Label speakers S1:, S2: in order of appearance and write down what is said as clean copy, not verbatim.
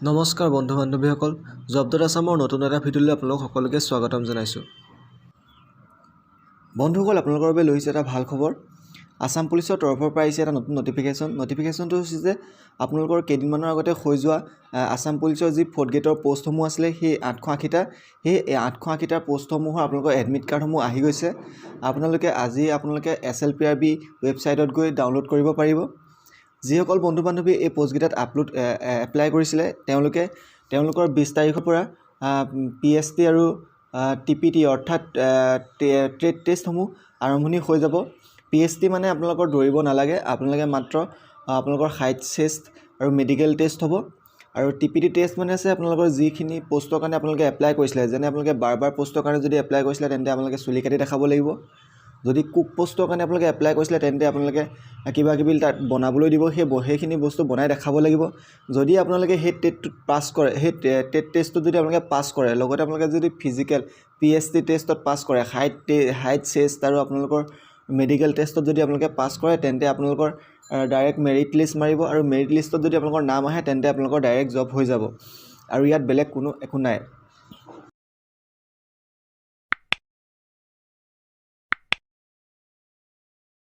S1: নমস্কাৰ বন্ধু বান্ধৱীসকল, job dot আছামৰ নতুন এটা ভিডিঅ'লৈ আপোনালোক সকলোকে স্বাগতম জনাইছোঁ। বন্ধুসকল, আপোনালোকৰ বাবে লৈ আহিছে এটা ভাল খবৰ। আছাম পুলিচৰ তৰফৰ পৰা আহিছে এটা নতুন নটিফিকেশ্যন। নটিফিকেশ্যনটো হৈছে যে আপোনালোকৰ কেইদিনমানৰ আগতে হৈ যোৱা আছাম পুলিচৰ যি ফ'ৰ্থ গ্ৰেডৰ পষ্টসমূহ আছিলে, সেই 880টা, সেই 880টাৰ পষ্টসমূহৰ আপোনালোকৰ এডমিট কাৰ্ডসমূহ আহি গৈছে। আপোনালোকে আজি আপোনালোকে এছএলপিআৰবি ৱেবছাইটত গৈ ডাউনলোড কৰিব পাৰিব। যিসকল বন্ধু বান্ধৱী এই পষ্টকেইটাত এপ্লাই কৰিছিলে, তেওঁলোকে তেওঁলোকৰ 20 তাৰিখৰ পৰা পিএছটি আৰু টিপিটি, অৰ্থাৎ ট্ৰেড টেষ্টসমূহ আৰম্ভণি হৈ যাব। পিএছটি মানে আপোনালোকৰ দৌৰিব নালাগে, আপোনালোকে মাত্ৰ আপোনালোকৰ হাইট, চেষ্ট আৰু মেডিকেল টেষ্ট হ'ব। আৰু টিপিটি টেষ্ট মানে আছে আপোনালোকৰ যিখিনি পষ্টৰ কাৰণে আপোনালোকে এপ্লাই কৰিছিলে, যেনে আপোনালোকে বাৰ্বাৰ পষ্টৰ কাৰণে যদি এপ্লাই কৰিছিলে, তেন্তে আপোনালোকে চুলি কাটি দেখাব লাগিব। যদি কুক পষ্টৰ কাৰণে আপোনালোকে এপ্লাই কৰিছিলে, তেন্তে আপোনালোকে কিবা কিবি তাত বনাবলৈ দিব, সেইখিনি বস্তু বনাই দেখাব লাগিব। যদি আপোনালোকে সেই টেষ্টটোত পাছ কৰে, সেই ট্ৰেড টেষ্টটোত যদি আপোনালোকে পাছ কৰে, লগতে আপোনালোকে যদি ফিজিকেল পিএছটি টেষ্টত পাছ কৰে, হাইট, চেষ্ট আৰু আপোনালোকৰ মেডিকেল টেষ্টত যদি আপোনালোকে পাছ কৰে, তেন্তে আপোনালোকৰ ডাইৰেক্ট মেৰিট লিষ্ট মাৰিব আৰু মেৰিট লিষ্টত যদি আপোনালোকৰ নাম আহে, তেন্তে আপোনালোকৰ ডাইৰেক্ট জব হৈ যাব আৰু ইয়াত বেলেগ কোনো একো নাই।